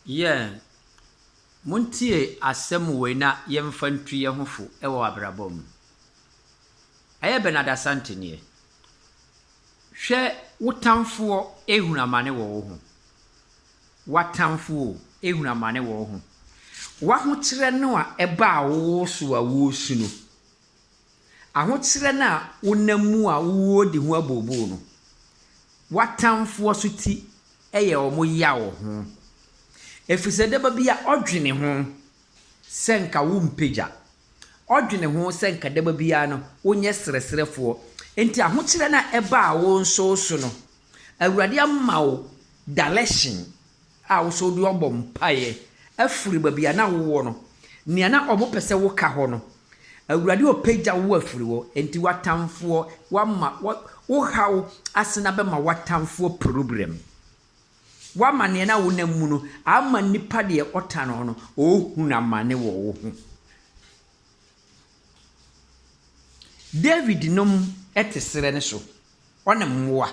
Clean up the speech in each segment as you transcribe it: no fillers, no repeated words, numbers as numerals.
Yeah, montie asɛm wei na yɛmfa ntu yɛn ho fo wɔ abrabɔ mu. Ɛyɛ Bernard Asante nie. Hwɛ wo tamfoɔ ehunu amane wɔ wo ho. W'atamfo o, ehunu amane wɔ wo ho. W'ahokyerɛ no a ɛbaa wo so a woresu no, Ahokyerɛ no a wonam mu a woredi ho abooboo no, w'atamfoɔ so ti yɛ wɔn yaw ho. Ɛfiri sɛ daba bi a ɔdwene ho sɛ nka wompagya. Ɔdwene ho sɛ nka daba biara no wonyɛ srɛsrɛfoɔ. Enti ahokyerɛ no a ɛbaa wo nso so no, Awurade ama wo direction a wo nso wode ɔbɔ mpaeɛ afiri baabi a na wowɔ no, nea na wɔpɛ sɛ woka hɔ no, Awurade ɔpagya wo afiri hɔ, enti w'atamfoɔ, wama, wo haw asena bɛma w'atamfoɔ problem. Wama nea na wonam mu no, ama nipa deɛ ɔtan wo no, ɔrehunu amane wɔ wo ho. David nom te serɛ no so, ɔne mmoa.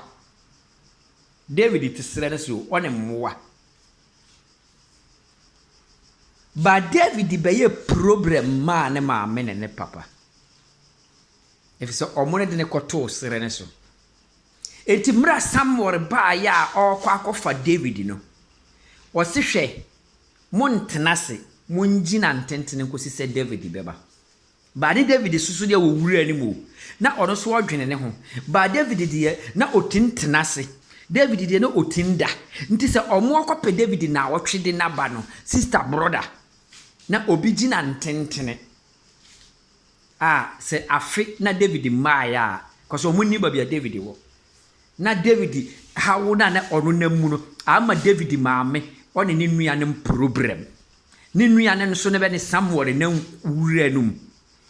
David te serɛ no so, ɔne mmoa. But David bɛyɛ problem maa ne maame ne ne papa. Efisɛ wɔn ne de no kɔtoo serɛ no so. Enti mmerɛ a Samuel baeɛ a ɔrekɔ akɔfa David no, ɔse hwɛ, montena ase, mongyina ntentene nkɔsi sɛ David bɛba. But ne David soso deɛ wɔ wura no mu o, na ɔno nso ɔdwene ne ho. But David deɛ, na ɔtim tena ase. David deɛ, na ɔtim da. Nti sɛ ɔmo akɔpɛ David naawɔtwe de no aba no, sister, brother, na obi gyina ntentene a, sɛ afe na David mmaeɛ a, cause ɔmo nnim baabi a David wɔ. Na David haw no a na ɔno nam mu no, ama David maame ɔne ne nuanom problem. Ne nua no nso no bɛ ne Samuel na wura no mu.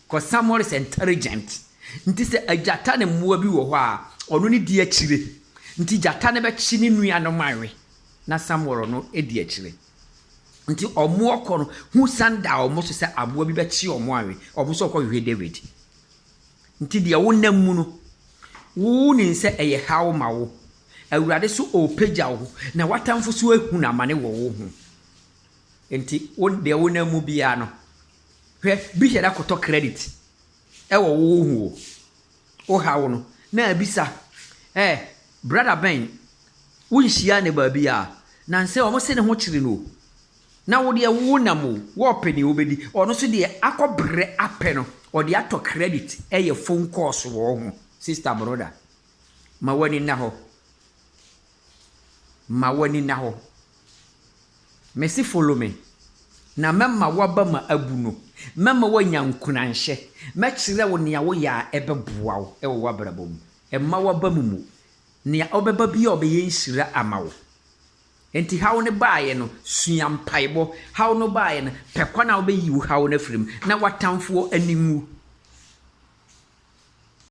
Cause Samuel is intelligent. Nti sɛ agyata ne mmoa bi wɔ hɔ a, ɔno ne di akyire. Nti gyata no bɛkye ne nuanom awe na Samuel no di akyire. Nti ɔmo ɔkɔ no, hu san da ɔmo so sɛ aboa bi bɛkye ɔmo awe. Ɔmo nso ɔkɔ hwehwɛ David. Nti deɛ wonam mu no, wonim sɛ ɛyɛ haw ma wo. Awurade so ɔrepagya wo na w'atamfo so ahunu amane wɔ wo ho. Nti wo deɛ wonam mu biara no, hwɛ bi hyɛ da kɔtɔ credit ɛwɔ wo ho o. Wo haw no, na abisa, eh, brother bɛn, wonhyia ne baabi a, nansɛ wɔn se ne ho kyere no o. Na wo deɛ wonam o, wɔɔpɛ nea wobɛdi. Ɔno nso deɛ akɔ brɛ apɛ no, ɔde atɔ credit ɛyɛ phone calls wɔ wo ho. Sister, brother, ma w'ani nna hɔ. Ma w'ani nna hɔ. Mese follow me, na mɛma w'aba mu abu no. Mɛma woanya nkuranhyɛ. Mɛkyerɛ wo nea woyɛ a ɛbɛboa wo wɔ w'abrabɔ mu. Mma w'aba mu mmu. Nea ɔbɛba biara ɔbɛyɛ nhyira ama wo. Enti haw no baeɛ no, sua mpaebɔ. Haw no baeɛ no, pɛ kwan a wobɛyi wo haw no afiri mu na w'atamfoɔ ani nwu.